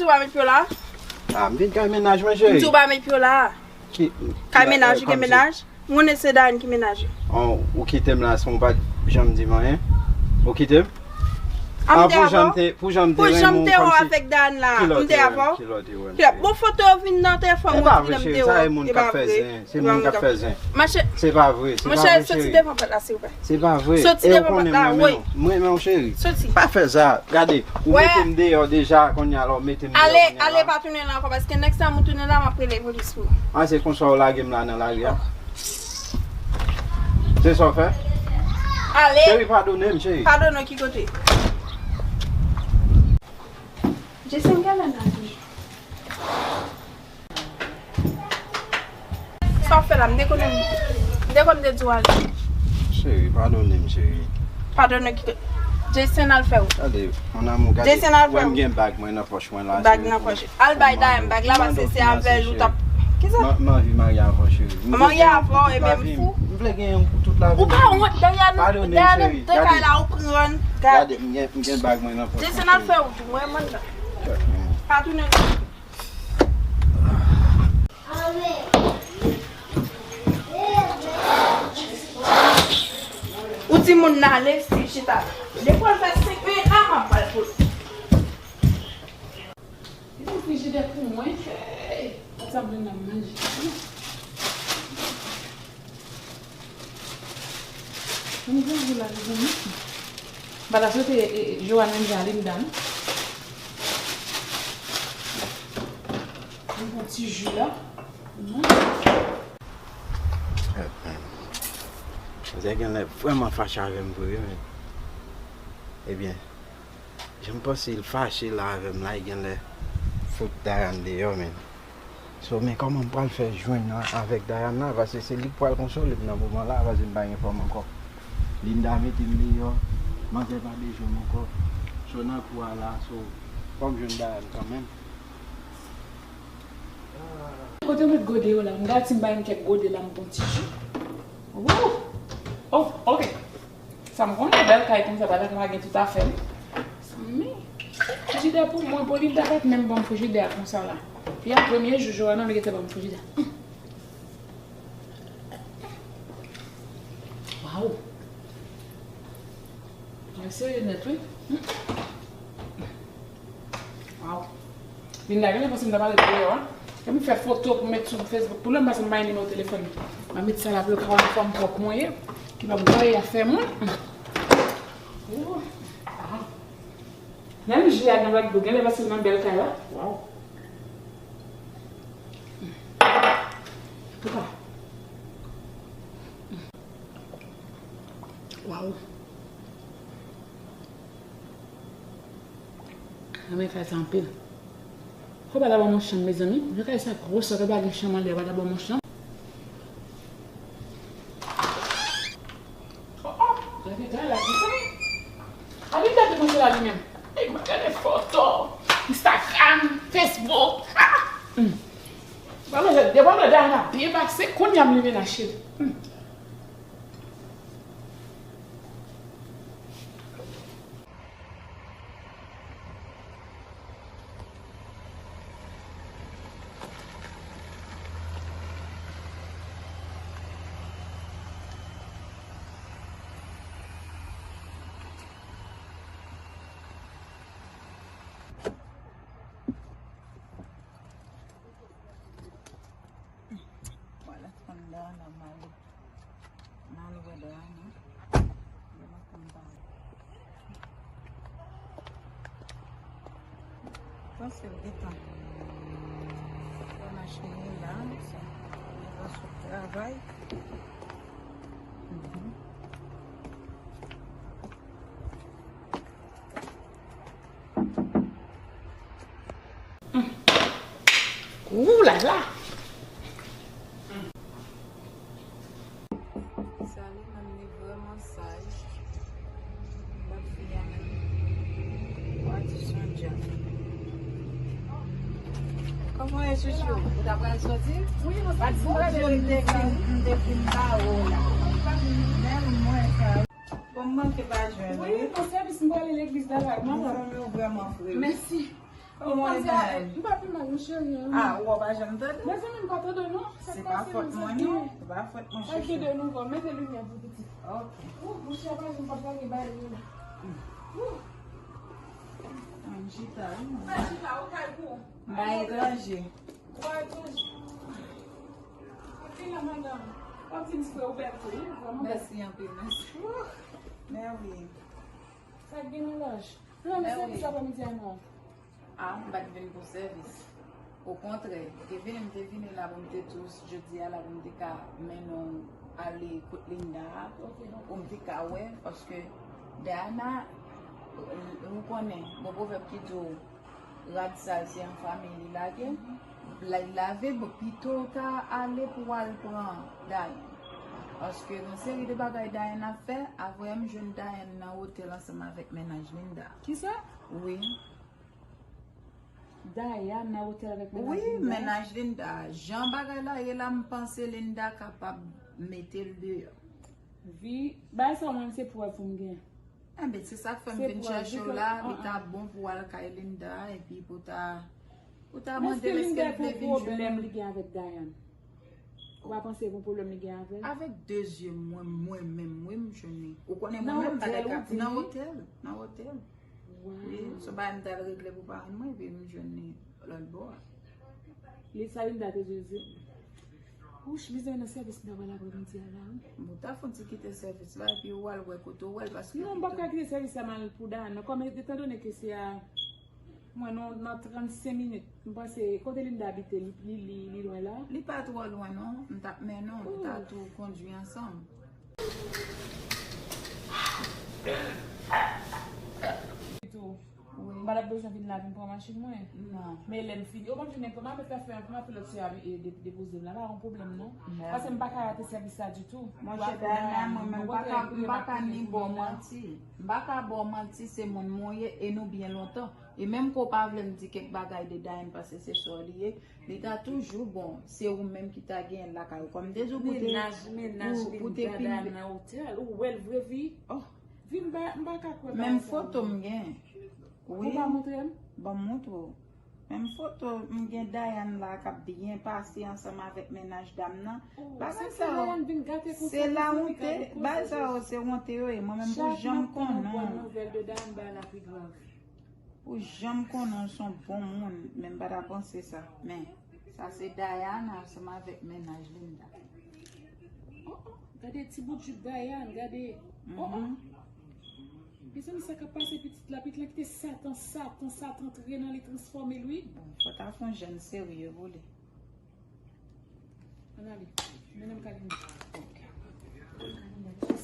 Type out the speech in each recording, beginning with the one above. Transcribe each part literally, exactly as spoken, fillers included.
Ou pa met pye w la? Ah, m vin kay mennaj mwen, cheri. M di w pa met pye w la. Ki, kay mennaj, ou gen mennaj? M konnen se Dayane ki mennaj ou. Oh, ou kite m la san w pa t janm di m anyen. Ou kite m? Ah, pou jan m te, pou jan m te renmen w kòmsi. Avèk Dayane la, m te avè w. Bon, foto yo vin nan telefòn mwen, di m te wè. E pa vre, cheri, sa e moun k ap fè zen. Se moun k ap fè zen. Se pa vre, se pa vre, cheri. Soti devan pòt la, silvouplè. Se pa vre. Soti devan pòt la, wi. M renmen w, cheri. Soti. Pa fè sa. Gade, ou mete m deyò deja, kounye a la ou mete m deyò kounye a la. Ale, ale, pa tounen la ankò, paske next time ou tounen la, m ap rele polis pou ou. Ah, se konsa w lage m la nan lari a? Se sa w fè? Ale. Cheri, padone m, cheri. Padone w ki kote? Jason, gade nan lari. Sa w fè la, m te konnen, m te konn te di w ale. Cheri, padone m, cheri. Padone ki, Jason al fè wout. Gade, mon amour, gade. Jason al fè wout. Wè m gen bag mwen nan pòch mwen la, cheri. Bag nan pòch. Al bay Dayane bag la, paske se avè l ou t ap. Kisa? M anvi marye avè w, cheri. Marye avè w, e menm fou. M vle gen yon pou tout lavi. Ou pa wont, Dayane, Dayane te kay la, ou pran. Gade, m gen, m gen bag mwen nan pòch mwen, cheri. Jason al fè wout, mwen, mwen la. Pa tounen. Ou di moun nan ale, si chita la. Depi w al fè senk minit la, m ap pral pou l. Li fè frijidè pou mwen. Hey! Sa vle nan manje. Mwen gen jou la, li gen mouton. M pa ta swete, e, e, Joanne menm jan a Linda, non. Mwen pran ti ji la. Manzè genlè vrèman fache avè m vre, wi, men. Ebyen, jan m panse l fache la avè m la, li genlè fout Dayane deyò, men. So, men kòman m pral fè jwenn avèk Dayane la, paske se li k pral konsole m nan moman la, paske m pa gen fòm ankò. Linda mete m deyò, manzè pa bezwen m ankò. So, nan kou a la, so, fò m jwenn Dayane kanmenm. Kote w met gode yo la? M gade si m pa jwenn kèk gode la, m pran ti ji. Wouh! Oh, ok. Sa m konnen, bèl kay konsa, pa ta ka pa gen tout afè m. Men, frijidè pou mwen, pou Linda pa t menm ban m frijidè a konsa la. Fi a premye jou, Joanne, li gentan ban m frijidè. Waw! Mwen serye nèt, wi. Waw. Linda genlè panse m ta pale deyò a. Lè m fè foto pou m met sou Facebook pou lè m pase m pa gen nimewo telefòn li. M a met sa la pou yo ka wè fòm pwòp mwen ye. Ki p ap gaye afè moun. Ooh. Ah. Menm ji a gen lòt gou, genlè paske m nan bèl kay la. Waw. Antouka. Waw. Renmen kay sa anpil. Fò pa ta ban m yon chanm, mezanmi. Jan kay sa gwo sa, fò pa gen chanm anlè, pa ta ban m yon chanm. Oh, oh, gade, gade la, gade sa. A li gade konsa la li menm. Ey, mwen gade foto, Instagram, Facebook. Ah! Hmm. Depi lè Dayana byen pase, kounye a m leve nan cheri. Hmm. Mwen al tann Dayana, m ale. M al wè Dayana. Lè m ap tann Dayana. Panse l gentan fè machini la, sa. Li gentan sot travay. Mhm. Ooh la la! Sa li menm li vrèman saj. Lòt fi a menm. Wa di Sondja. Kòman w ye, chouchou? Ou ta pral soti? Wi, mwen pa t di m te fin ba ou la. Men mwen sa. Bon, m manke pa jwenn ou. Wi, pou sèvis m prale legliz la, la. Mezanmi, ou vrèman fre. Mèsi. Mwen menm. M pa pi mal, non, cheri, hein. Ah, ou pa janm tande? Mezanmi, m pa tande, non. Se pa fòt mwen, non. Se pa fòt mwen, chouchou. Sa k gen de nouvo? Mete limyè pou pitit. Ok. Ou, monchè, pa janm p ap lage bagay yo la. Ou. An chita, wi. Pa chita, ou kay pou. M pa etranje. Ou pa etranje. Anpil la, madanm. W ap di m frè ou bèl tou, wi, vrèman bèl. Mèsi anpil, mèsi. Ou. Men wi. Sa k gen nan lòj? Non, men sèvis aprèmidi a non. Ah, m pa t vin pou sèvis. Okontrè, m te vini, m te vini la pou m te tou, jodi a la pou m te ka mennen w ale kot Linda a, pou m te ka wè, paske Diana, ou konnen, gon pwovèb ki di w, rad sal se an fanmi li lage, l lave, bon, pito w ta ale pou w al pran Diana. Paske gon seri de bagay Diana ap fè, avè m jwenn Diana nan otèl ansanm avèk mennaj Linda. Kisa? Wi. Diana nan otèl avèk mennaj Linda? Wi, mennaj Linda. Jan bagay la ye la, m panse Linda kapab mete l deyò. Vi, bay sa mwen se prèv pou m gen. Enben, se sa k fè m vin chèche w la, li ta bon pou w al kay Linda, epi pou ta, pou ta mande l èske l vle vin jwenn ou. Men èske Linda gon pwoblèm li gen avèk Diana? Ou pa panse gon pwoblèm li gen avè l? Avèk de zye mwen, mwen menm, wi, m jwenn li. Ou konnen mwen menm m pa t ka nan otèl, nan otèl. Wi, se yon bagay m t al regle pou parenn mwen, epi m jwenn li lòt bò a. Li sa Linda te di w? Wouch, bizwen nan sèvis m ta pral aprèmidi a la, wi. Bon, ta fon ti kite sèvis la, epi ou al wè kote ou wè l, paske... Non, m p ap ka kite sèvis la m al pou Diana, non, kòm etandone ke se a Mwen, nan, nan trannsenk minit. M panse, kote Linda abite, li, li, li, li lwen la? Li pa twò lwen, non. M t ap mennen w, nou ta tou kondui ansanm. Tou. Wi. M pa t ap bezwen vin la, vin pran machin mwen. Non. Men lè m fini, o, m ap vin, m ap fè, m ap fè lòt sè a, e, de-, depoze m la, pa yon pwoblèm, non. Paske m pa ka rate sèvis la ditou. Monchè, Diana, mwen menm, m pa ka, m pa ka ni ba w manti. M pa ka ba w manti, se moun mwen ye, e nou byen lontan. E menm ke w pa vle m di kèk bagay de Diana, paske se sè w li ye, li ta toujou bon. Se ou menm ki ta genyen l lakay ou. Kòm m te di w pou te, pou, pou te pini. Mennaj Linda nan otèl, ou wè l vre, Vi? Oh. Vi, m pa, m pa ka kwè bagay sa. Menm foto m gen. Wi. Ou pa montre m? Ban m montre w. Menm foto m gen Diana la k ap byen pase ansanm avèk mennaj dam nan. Oh, bagay sa yo, se lawonte, bagay sa yo, se wonte yo ye. Mwen menm pou jan m konnen w. Chak m ap tande yon bòn nouvèl de Diana, bagay la pi grav. Pou jan m konnen w se yon bon moun, men m pa ta panse sa. Men, sa se Diana ansanm avèk mennaj Linda. Oh, oh, gade ti bout jup Diana, gade. Oh, oh. Mezanmi, sa k ap pase pitit la? Pitit la kite Satan, Satan, Satan antre nan li, transfòme l, wi. Bon, fò ta fè yon jèn serye pou li. Ann ale. Mennen m kay Linda.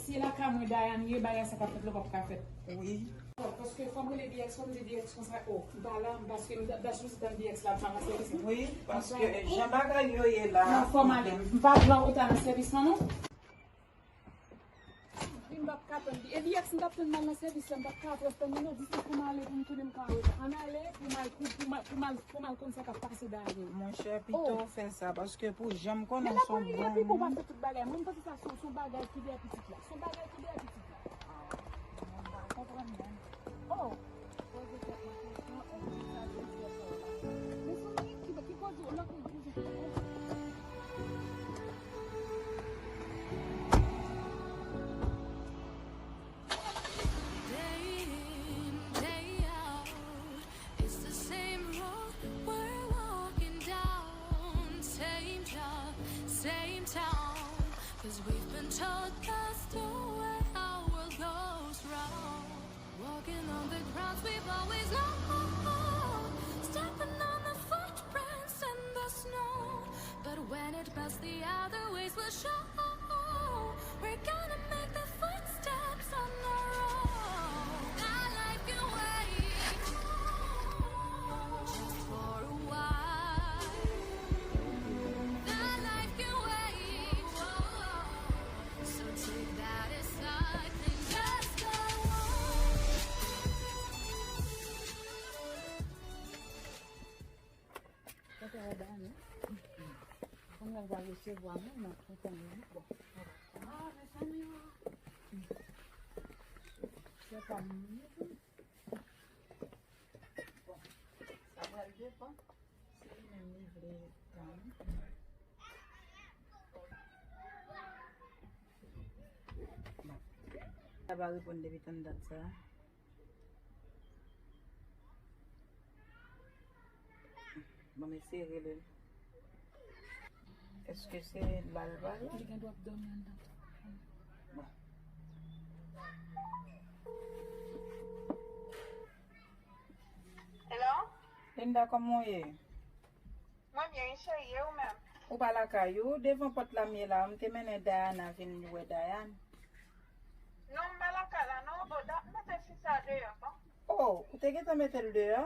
Se lakay mwen Diana ye, bagay sa k ap fèt la p ap ka fèt. Wi. Paske fò m rele D X, fò m di D X konsa, o, m pa la, paske m ta, ta sipoze tann D X la, m pa nan sèvis la. Wi, paske jan bagay yo ye la. Non, fò m ale. M pa vle anreta nan sèvis la, non. Wi, m p ap ka tann li. E D X m t ap tann m al nan sèvis la, m p ap ka trè tann li non, di se pou m ale pou m tounen m ka anreta. Ann ale pou m al, pou, pou m al, pou m al, pou m al konn sa k ap pase dèyè. Monchè, pito w fè sa, paske pou jan m konnen w se yon bon moun. Men la pou li pi bon pase tout bagay. Mwen, m panse sa se, se yon bagay ki dèyè pitit la. Se yon bagay ki dèyè pitit la. Ah, mwen pa konprann non. Oh! Poze tèt mwen kesyon, èske sa vle di sa w la? Mezanmi, ki, ki koze w la? Day in, day out, it's the same road we're walking down, same job, same town, 'cause we've been told that's the way our world goes round. Walking on the grounds we've always known, stepping on the footprints in the snow. But when it melts the other ways will show, we're gonna make the footsteps on our own. That life can wait, just for a while. That life can wait. So take that as nothing, just go on. Sa fè rèd, non? Kòm nan va resevwa moun nan kontan li bon. Ah, mezanmi. Se pa moun. Bon, sa Li pa reponn depi tann dat sa. Bon, m eseye rele l. Èske se la l pale? Li gen dwa ap dòmi anndan. Bon. Hello? Linda, kòman w ye? Mwen byen, wi, cheri, e ou menm? Ou pa lakay ou? Devan pòt la m ye la. M te mennen Diana vin wè Diane. Non, m pa lakay la, non. Bon, dat m mete fi sa deyò, non. Oh, ou te gentan mete l deyò?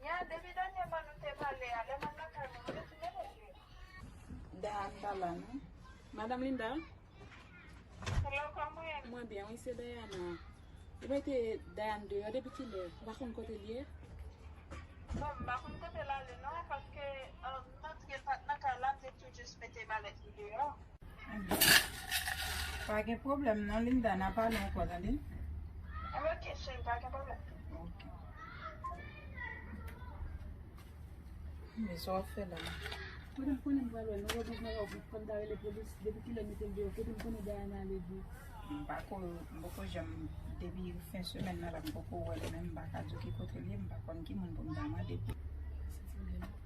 Ya, depi dènyèman nou te pale a, lè m al lakay mwen, m te tou mete l deyò. Diane pa la, non. Madanm Linda? Hello, kòman w ye? Mwen byen, wi, se Diana. Ou mete Diane deyò depi kilè? Ou pa konn kote l ye? Bon, m pa konn kote l ale non, paske, um, m antre, l pa t nan kay la, m te tou jis mete malèt li deyò. Pa gen pwoblèm non, Linda, n a pale ankò, tande? Enben, ok, cheri, pa gen pwoblèm. Ok. Men sa w ap fè la? Kote m konnen m pral wè l? Nan lòt bouk, nan lòt bouk, fò m ta rele polis. Depi kilè m mete l deyò? Kote m konnen Diana ale di? M pako, m poko janm, depi fen semèn nan la, m poko wè l, men m pa ka di w ki kote l ye, m pa konn ki moun pou m ta mande.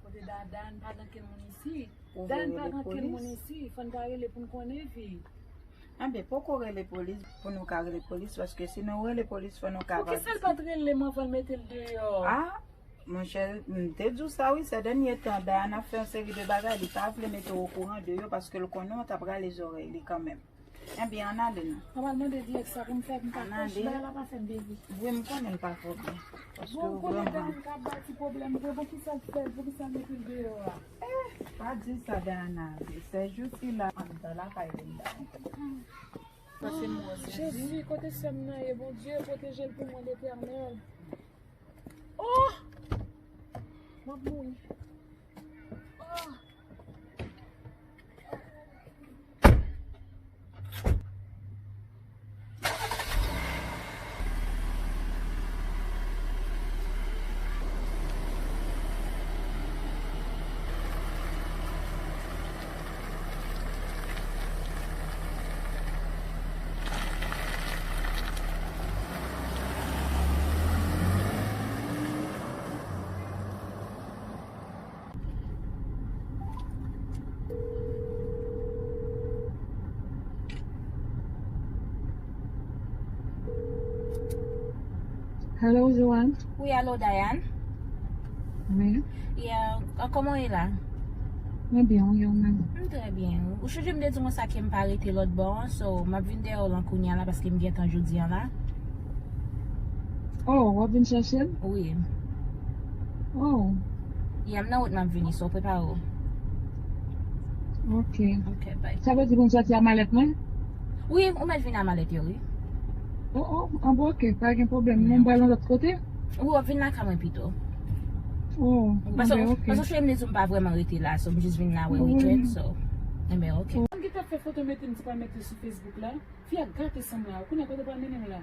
Kote Diana? Diana pa nan kenn moun isi. Diana pa nan kenn moun isi, fò n ta rele pou n konnen, fi. Anben, poko rele polis pou nou ka rele polis, paske si nou rele polis, fò nou ka... Poukisa l pa t rele m anvan l mete l deyò? Ah, monchè, m te di w sa wi, sè dènye tan, Diana fè yon seri de bagay, li pa vle mete w okouran de yo, paske l konnen w t ap rale zòrèy li kanmenm. Enben, ann ale non. Ann al mande dirèk sa pou m fè, m pa kòch, bagay la pa fè m byen vit. Wi, m konnen l pa fè w byen. Paske... Bon, m konnen vrèman Diana ka bati pwoblèm vre, bon, kisa l fè l, poukisa l mete l deyò a? Eh, pa di sa, Diana. Sè jou sila anndan lakay Linda ankò. Pase m wè, Jezi, kote sè m nan ye, Bondye, pwoteje l pou mwen, Letènèl. Oh! M ap mouri. Oh! Hello, Joanne. Wi, alo, Diane. Wi. Yeah, a, kòman w ye la? Mwen byen, wi, ou menm? M trè byen. Ou sonje m te di w konsa ke m pa rete lòt bò an, so, m ap vin dèyè w lan kounye a la, paske m gen tan jodi an la. Oh, w ap vin chèche l? Wi. Oh. Yeah, m nan wout m ap vini, so prepare w. Ok. Ok, bye. Sa vle di pou m sòti a malèt mwen? Wi, ou mèt vin a malèt yo, wi. Oh, oh, ah bon, ok, pa gen pwoblèm. Mwen pral yon lòt kote? Wi, w ap vin lakay mwen pito. Oh, paske, enben, ok. Paske cheri m te di w m pa vrèman rete la, so m jis vin la wè weekend, so. Enben, ok. Mwen ki t ap fè foto mete m di pa mete sou Facebook la. Fi a gate san mwen a, kounye a kote pral mennen m la?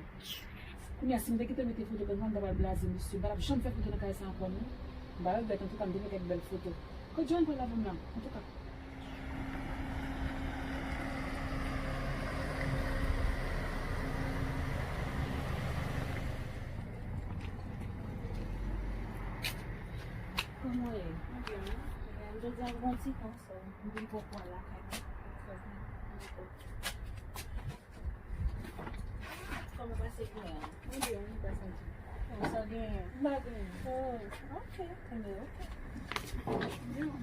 Kounye a, si m te kite mete foto kay mwen, m ta pral blaze misye. M pa t ap janm fè foto nan kay sa ankò, non. M pa regrèt, antouka, m te fè kèk bèl foto. Kot Joanne pral avè m la, antouka? Kòman w ye? Mwen byen, wi. Jodi a, m gen yon ti tan, so, m vin pran kò lakay mwen. Kòman w pase jounen an? Mwen byen, mwen pase jounen an. Sa w genyen? M pa genyen. Oh, ok. Enben, ok. Byen.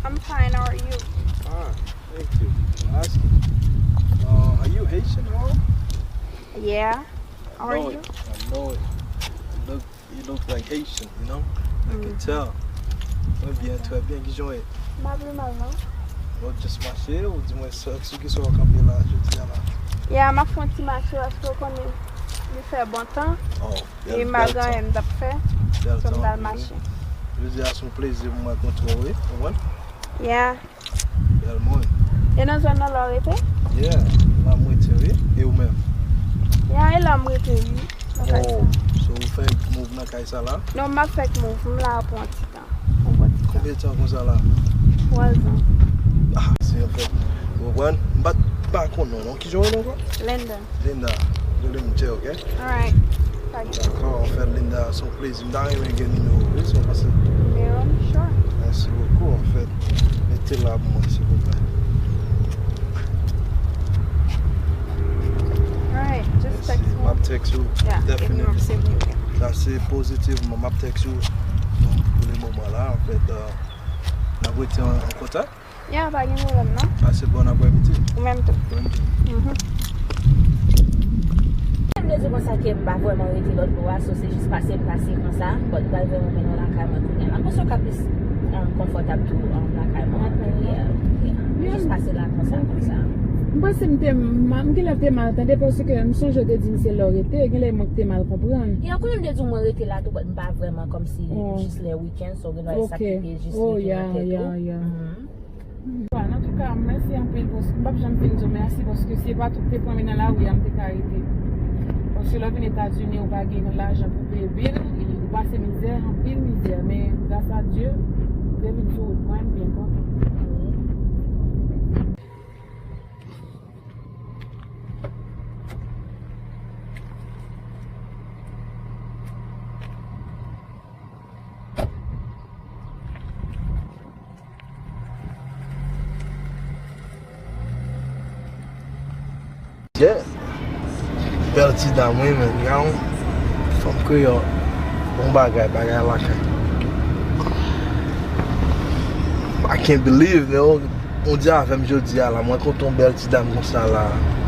I'm fine, how are you? Fine, thank you for asking. Uh, are you Haitian at all? Yeah. How are Know you? It. I know it. You look, you look like Haitian, you know? I can tell. Mwen byen, trè byen, kijan w ye? M pa pi mal, non? Ou just mache, ou di mwen sa, sou ki sa w kanpe la, jodi a la? Yeah, m ap fè yon ti mache, paske w konnen li fè bon tan. Oh, E m pa gen anyen m t ap fè. So m t al mache. Jodi a se yon plezi pou mwen kontre w, wi, konprann? Yeah. Bèl moun. E nan zòn nan la w rete? Yeah, la m rete, wi. E ou menm? Yeah, e la m rete, wi. Nan kay sa. Oh, so ou fè move nan kay sa la? Non, m ap fèk move. M la pou yon ti tan. Yon bon ti tan. Konbyen tan konsa la? Twa zan. Ah, se anfèt. Ou konprann? M pa, pa konn non, non. Kijan w rele ankò? Linda. Linda, rele m Jay, ok? Alright. Pa gen. Dakò, anfèt, Linda, se yon plezi. M ta renmen gen nimewo w, wi, si w pase. Nimewo m, sure. Mèsi bokou, anfèt. Mete la pou mwen, silvouplè. Alright, just Mèsi. Text M ap me. text ou. Yeah, if you Definitely. Save me, okay. Sa se pozitivman, m ap text ou. Donk, pou le moman la, anfèt, euh, n ap rete an, an kontak. Yeah, pa gen pwoblèm, non? Pase bon aprèmidi. Ou menm tou. Bonn jounen. Mhm. M te di konsa ke m pa vrèman rete lòt bò a, so se jis pase m pase konsa, but m pral vrèman mennen w lakay mwen kounye a la. M panse w ka plis, um, konfòtab tou, um, lakay mwen. Yeah, yeah. M jis pase la konsa, konsa. M panse m te, m, m genlè te mal tande, paske m sonje w te di m se la w rete, genlè mwen ki te mal konprann. Yeah, kounye a m te di w mwen rete la tou, but m pa vrèman kòmsi, oh, jis lè wikenn, so gen dwa sa ki te jis rete nan tèt ou. Mhm. Antouka, mèsi anpil, paske m p ap janm fin di w mèsi, paske se pa tout te pran men nan lari a m te ka rete. Paske lè w vin Etazini, ou pa gen lajan pou peye bil, e ou pase mizè, anpil mizè, men gras a Dye, ou te vin sou wout mwen, m byen kontan. Yeah. Bèl ti dam, wi, men. Gade yon fanm kreyòl. Bon bagay, bagay lakay. I can't believe, men, ou, ou di avè m jodi a la, mwen kontan yon bèl ti dam konsa la.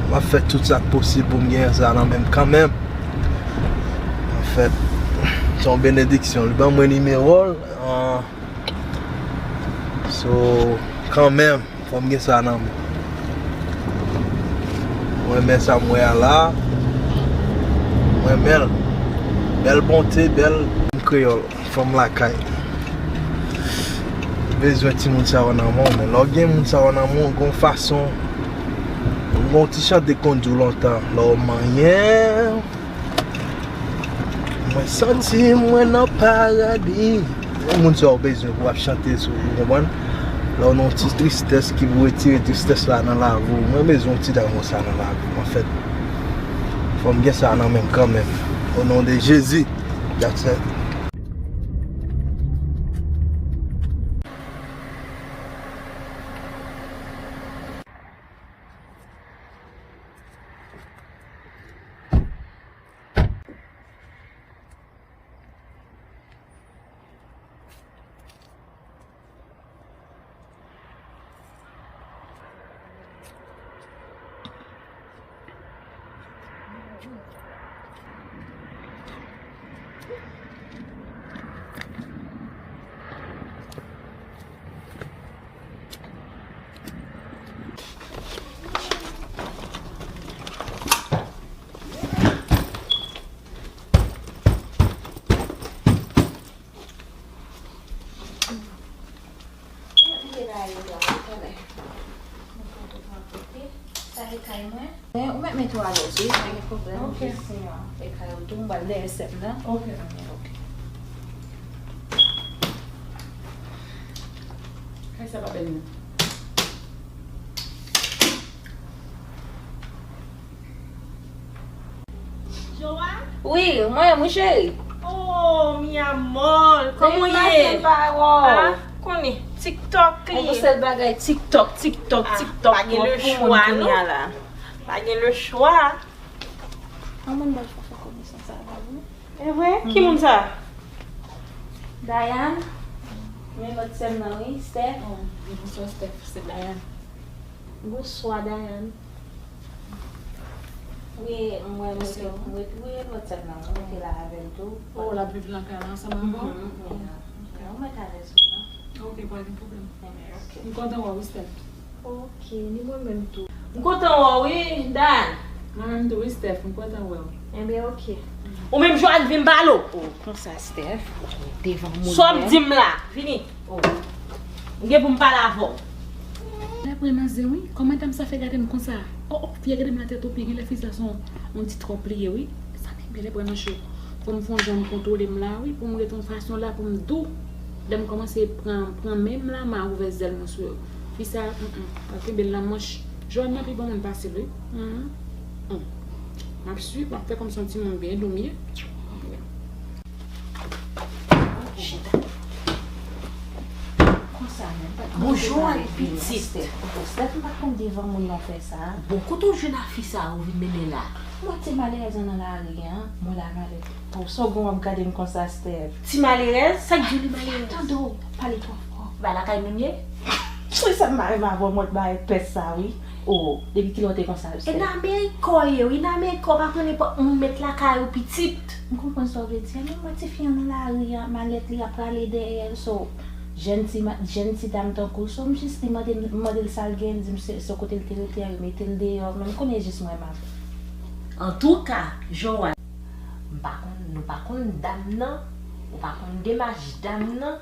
M ap fè tout sa k posib pou m genyen sa nan men m kanmenm. Anfèt, se yon benediksyon. Li ban mwen nimewo l. Ah, So, kanmenm, fò m gen sa nan men. Mwen renmen sa m wè a la. Mwen renmen l. Bèl bonte, bèl fanm kreyòl, fanm lakay. Ou bezwen timoun sa yo nan men w, men lè w gen moun sa yo nan men w, gon fason, gon ti chante k konn di w lontan, lè w manyen, Mwen santi mwen nan paradi. Moun sa w bezwen pou w ap chante sou, ou konprann? Lè w nan yon ti tristès ki pou retire tristès la nan lavi w. Mwen bezwen yon ti dam konsa nan lavi m, anfèt. Fò m gen sa nan men m kanmenm. O non de Jezi. That's it. Sa e kay mwen. Men, ou mèt mete w alèz, wi, pa gen pwoblèm. Ok, senyè. E kay ou tou, m pral dèyè sèm nan. Ok. Ok. Kay sa pa bèl, non. Joa? Wi, mwen, wi, cheri. Oh, mi amor, kòman w ye? Ah, konnen, TikTok li ye. Yon sèl bagay, TikTok, TikTok, TikTok. Pa gen le chwa, non. Pa gen le chwa. An mwen bèl fwa fè konesans avè w. E vre? Ki moun sa? Dayan. Men lòt sè m nan wi, Steph. Oh, bonswa Steph, se Dayan. Bonswa Dayan. Wi, mwen mete wi, wi, lòt sè m nan, mwen mete la avè l tou. Oh, l ap viv nan kay la ansanm avè w? Mhm, wi. Ou mèt alèz wi, non? Ok, pa gen pwoblèm. Ok. M kontan wè w wi, Steph. Ok, ni mwen menm tou. M kontan wè w wi, Dayan. Mwen menm tou wi, Steph, m kontan wè w. Enben, ok. Ou menm Joanne vin balo. Oh, konsa, Steph, devan moun. Sa w ap di m la? Vini. Oh. M gen pou m pale avè w. Lè pran nan zen wi. Kòman dam sa fè gade m konsa? Oh, oh, fi a gade m nan tèt, oh, pi genlè fi sa se yon, yon ti twòp li ye wi. Sa te bèlè pran nan cho. Fò m fè yon jan m kontwole m la wi, pou m ret yon fason la, pou m dou. Lè m kòmanse pran, pran men m la, m a ouvè zèl mwen sou yo. Fi sa, mm, mm, pa kenbe l nan manch. Joanne nan pi bon moun pase l wi. Mm, mm. M ap swiv, m ap fè kòmsi yon timoun byen dou m ye. Chita. Konsa menm, pa t konn Bonjou, pale ak pitit. Steph. Steph, m pa t konn devan moun nan fè sa. Bon, kote w jwenn ak fi sa ou vin mennen la? Mwen ti malerèz nan lari a, mwen la malè. Bon, sa w gen w ap gade m konsa, Steph? Ti malerèz? Sa k di w li malerèz? Tande w pale twò fò. Ba lakay nou ye? Wi, sa m pa renmen avè w, mwen t bay pès sa, wi. Oh, depi kilè w te konsa, Steph? E nan Amerik kò ye, wi, nan Amerik kò pa konnen pa moun met lakay ou pitit. M konprann sa w vle di a, men mwen ti fi an nan lari a, malèt li ap prale dèyè l, so, jèn ti ma-, jèn ti dam tankou l, so, m jis li mande, m mande l sa l gen, l di m se, se kote l te rete a, yo mete l deyò, men m konnen jis mwen m ap. Antouka, Joanne. M pa konn, nou pa konn dam nan, ou pa konn demach dam nan,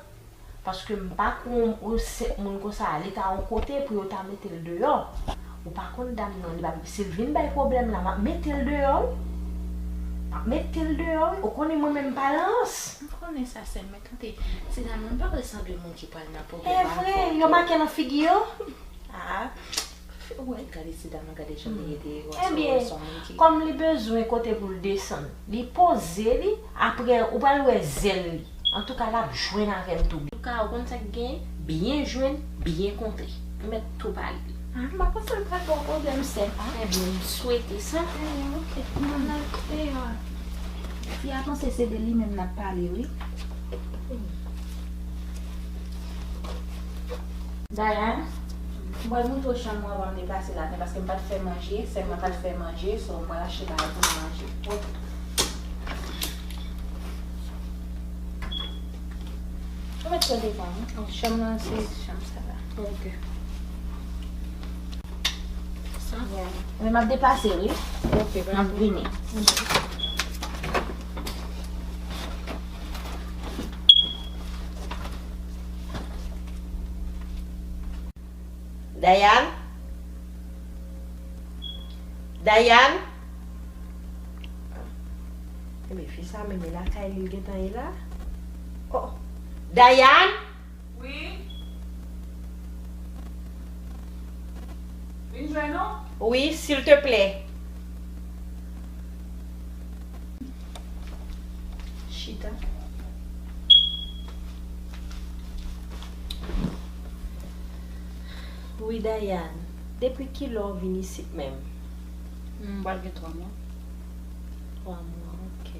paske m pa konn yon sèt moun konsa, li ta yon kote pou yo ta mete l deyò. Ou pa konn dam nan, li pa, si l vin bay pwoblèm la, m ap mete l deyò, wi. M ap mete l deyò, wi. Ou konnen mwen menm m pa rans. M konnen sa, sè m, men tande, ti dam nan pa resanble moun ki pral nan pwoblèm avè w. E vre, yo make nan figi yo? Ah, wè, gade ti dam nan, gade jan li ye deyò. Ebyen, kòm li bezwen kote pou l desann, li poze li, apre ou pral wè zèl li. Antouka, l ap jwenn avè m tou. Antouka, ou konn sa k gen? Byen jwenn, byen kontre. M mèt tou pale. Ah, m pa panse l pral ba w pwoblèm, sè m, ah. Ebyen, m swete sa. Ebyen, ok. N al deyò a. Fi a panse se de li menm n ap pale, wi. Dayan, m pral montre w chanm mwen anvan m deplase ladan, paske m pa t fè manje, sè m nan pa t fè manje, so m pral achte bagay pou m manje. Ok. Ou mèt tande pa m, wi. Oh, chanm nan se chanm sa la. Ok. Sa? Yeah. Men m ap deplase, wi. Ok, pa gen pwoblèm. M ap vini. Dayan? Dayan? Ebyen, fi sa menm e lakay li l gentan ye la. Oh, Dayan? Wi. Vin jwenn ou? Wi, silteplè. Chita. Wi, Dayan, depi kilè w vin isit menm? M pral gen twa mwa. Twa mwa, ok.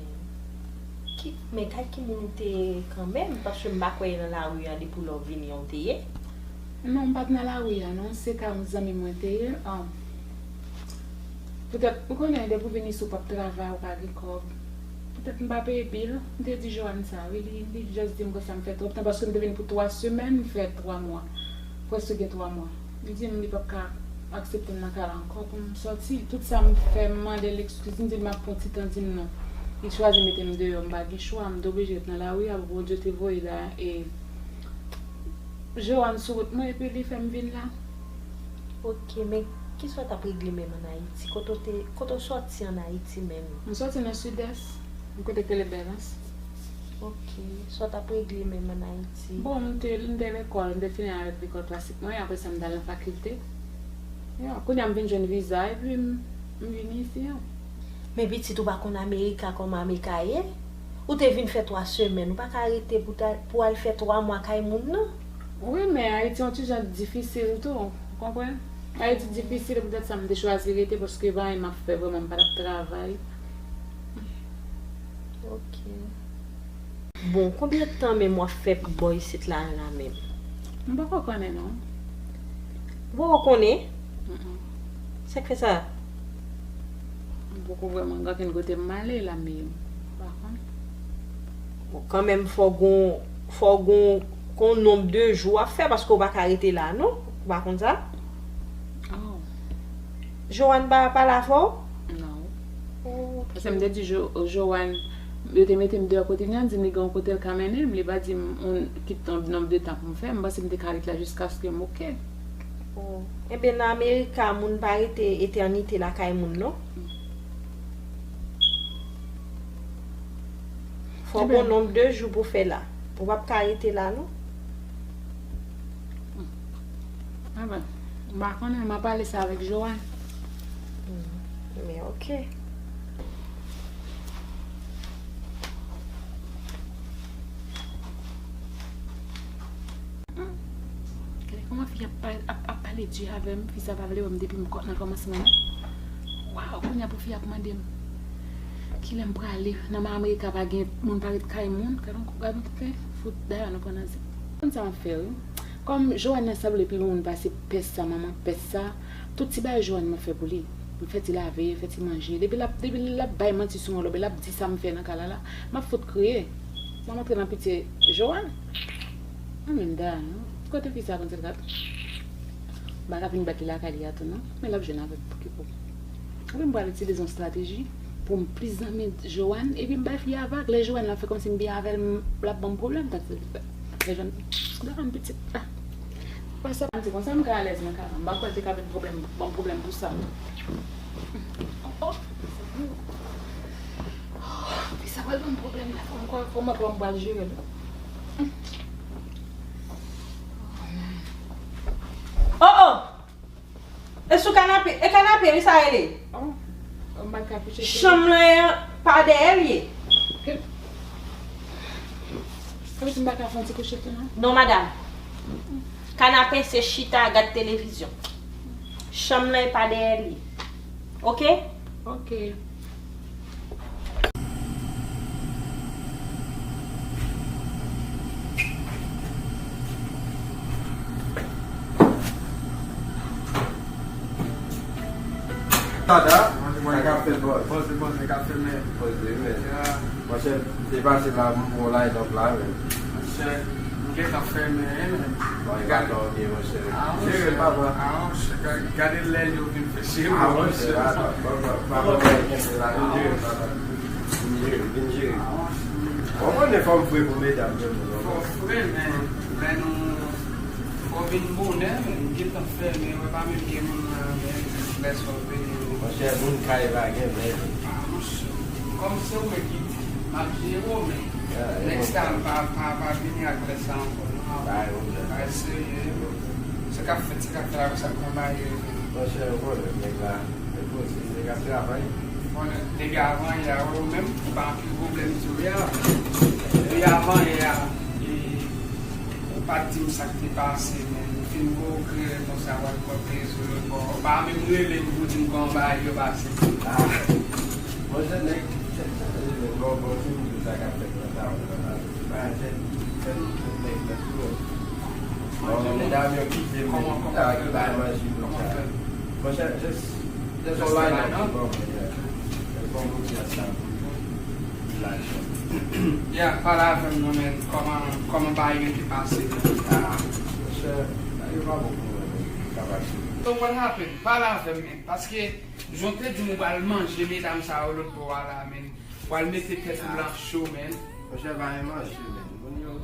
Ki, men kay ki moun ou te ye kanmenm? Paske m pa kwè e nan lari a depi lè w vini an w te ye. Non, m pa t nan lari a, non. Se kay yon zanmi mwen te ye. An, poutèt, ou konnen, depi w vin isit, ou p ap travay, ou pa gen kòb. Poutèt m pa peye bil, m te di Joanne sa, wi. Li, li just di m konsa m fè twòp tan, paske m te vin pou twa semèn, m fè twa mwa. Prèske gen twa mwa. Li di m li p ap ka aksepte m nan kay la ankò pou m sòti. Tout sa m fè, m mande l ekskiz, m di l m ap pran ti tan, di m non. Li chwazi mete m deyò, m pa gen chwa, m te oblije ret nan lari a pou Bondye te voye la, e Joanne sou wout mwen, epi li fè m vin la. Ok, men kisa w t ap regle menm ann Ayiti? Kote w te, kote w sòti ann Ayiti menm? M sòti nan Sidès, yon kote k rele Bèlans. Ok, sa w t ap regle menm ann Ayiti? Bon, m te, m te lekòl, m te fini avèk lekòl klasik mwen, apre sa m t al nan fakilte. Ya, kounye a m vin jwenn viza, epi m, m vin isi an. Men pitit, ou pa konn Amerika, kòman Amerika ye? Ou te vin fè twa semèn, ou pa ka rete pou ta, pou al fè twa mwa kay moun, non? Wi, men Ayiti yon ti jan difisil tou, ou konprann? Ayiti difisil, poutèt sa m te chwazi rete, paske pa anyen m ap fè vrèman, m pa t ap travay. Ok. Bon, konbyen tan menm w ap fè bò isit la, la menm? M poko konnen, non. Ou poko konnen? Mm-mm. Sa k fè sa? M poko vrèman gen okenn kote m ale la, men m pa konnen. Bon, kanmenm, fò gon, fò gon, gon nonb de jou w ap fè, paske w pa ka rete la, non? Ou pa konn sa? Oh. Joanne pa pale avè w? Non. Oh, ok. Paske m te di Jo-, Joanne, yo te mete m deyò kote m nan, di m li gen yon kote l ka mennen m, li pa di m yon, ki tan, nonb de tan pou m fè, m panse m te ka ret la jiskaske m oke. Oh. Ebyen, nan Amerika, moun pa rete etènite lakay moun, non. Fò gon nonb de jou pou fè la. Ou p ap ka rete la, non. Enben, m pa konnen, m ap pale sa avèk Joanne. Hmm, men oke. Hmm. Gade kòman fi ap, ap, ap pale di avè m, fi sa pa vle wè m depi m kò-, nan kòmansman an. Waw, kounye a pou fi ap mande m kilè m prale. Nan Amerika pa gen moun pa ret kay moun. Gade yon, gade yon tenten fout dayè nou pran nan zip. Konn sa m ap fè wi. Kòm Joanne nan sanble pi bon moun pase pès sa, manman pès sa, tout ti bagay Joanne m ap fè pou li. M fè ti lave, fè ti manje. Depi l ap, depi l ap bay manti sou mwen, lòbè l ap di sa m fè nan kay la la, m ap fout kriye. M ap antre nan pitye Joanne. Mwen menm dayè non. Kote fi sa konn sa l ka. M pa ka vin bat li lakay li a tou non. Men l ap jwenn avèk pou ki pou. Epi m pral itilize yon estrateji pou m plis zanmi Joanne. Epi m bay fi a vag. Lè Joanne la fè kòmsi m byen avè l, m, l ap ban m pwoblèm. Tank lè Joanne, Joanne pitit. Ah. Konsa, m di konsa m ka alèz nan kay la. M pa kwè l te ka vin pwoblèm, ban m pwoblèm pou sa. Oh, oh. Fi sa pral ban m pwoblèm la. Fò m kwè, fò m wè kòman m pral jere l. Oh, oh! E sou kanape, e kanape wi sa rele. Oh, m pa ka kouche sou li. Chanm lan pa dèyè l ye. Ke, sa vle di m pa ka fè yon ti kouche tou non? Non, madanm. Kanape se chita gad televizyon. Chanm lan e pa dèyè l ye. Oke? Oke. Tata, sa k ap fèt, bòs? Poze, poze, k ap fèmen. Poze, men. Ya. Monchè, m te pase la, m pran yon line up la, men. Monchè, m gentan fèmen, men. Bon, e gade w gen, monchè. Ah, jere l, papa. Ah, monchè, ga-, gade lè yo vin fè cheri, ah, monchè, monchè. Papa, papa, papa, vin jere l, papa. Vin jere l, vin jere l. Ah, monchè. Bon, konnen fò m fre pou medam, men, non. Fò fre, men, lè nou, fò vin bonè, men, m gentan fèmen, wè, pa menm gen moun nan, men, lè sòl peye. Monchè, moun kay pa gen, men. Ah, monchè. Kòm se ou menm ki di, m ap jere w, men. Ya, e next time, pa, pa, pa vini ak lè sa ankò, non. Bay serye. Sa k ap fèt, sa k ap fèt la, sa k ap fèt la. Monchè, ou konnen, nèg la, e poze, nèg ap travay. Konnen, depi avan yè a, ou menm, ou pa anpil pwoblèm sou yè a. Depi avan yè a, e, ou pa t di m sa k te pase, men ou fin gwo kreye konsa, w al pran plezi lòt bò. Ou pa menm rele m pou di m kòman bagay yo pase. Ah. Monchè, nèg, bon, bon, ti moun sa k ap fèt nan tawon nan la. Ba, jèn, jèn, jèn nèg nan tou. Bon, medam yo kite m, ta ki bay manje pou sa. Monchè, just, just on line up, bon, yeah. Just bon pou ti ansanm. Relax. Ya, pale avè m non, men, kòman, kòman bagay yo te pase? Ah, monchè, bagay yo pa bon pou mwen, men, kapab. So what happened? Pale avè m, men, paske Jan w te di m ou pral manje medam sa yo lòt bò a la, men. Pral mete tèt ou nan cho, men. Monchè, pa gen manje, men. Moun yo,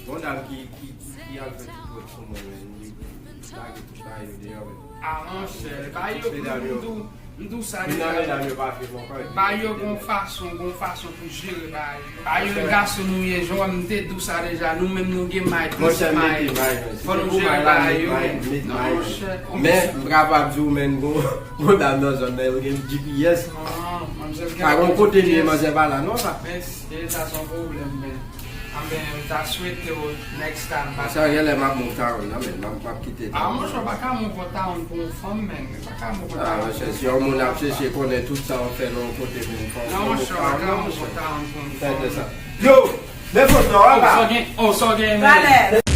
gon dam ki, ki, ki al fè ti pwòt sou mwen, men. Li, li lage tout bagay yo deyò, men. Ah, monchè, bagay yo, m di w, m di w sa deja. Medam yo pa fè bon kòb. Bagay yo gon fason, gon fason pou jere bagay yo. Bagay yo, gason nou ye, jan m te di w sa deja, nou menm nou gen may, plis may. Fò nou jere bagay yo, men. Non, monchè. Men, m kapab di w, men, gon, gon dam nan zòn nan, yo gen G P S. Pa gon kote li ye, manzè pa la, non, sa. Men, e, sa se yon pwoblèm, men. Anben, m ta swete w next time. Sa genlè m ap move town nan, men, m ap, m ap kite town nan. Ah, monchè, w pa ka move town pou yon fanm, men. Ou pa ka move town pou yon fanm. Ah, monchè, si yon moun ap chèche konnen tout sa w fè nan yon kote, men, fò w move town, monchè. Non, monchè, w pa ka move town pou yon fanm. Yo! Lè foto a pa. Oh, sa w gen, oh, sa w gen, men. Valè.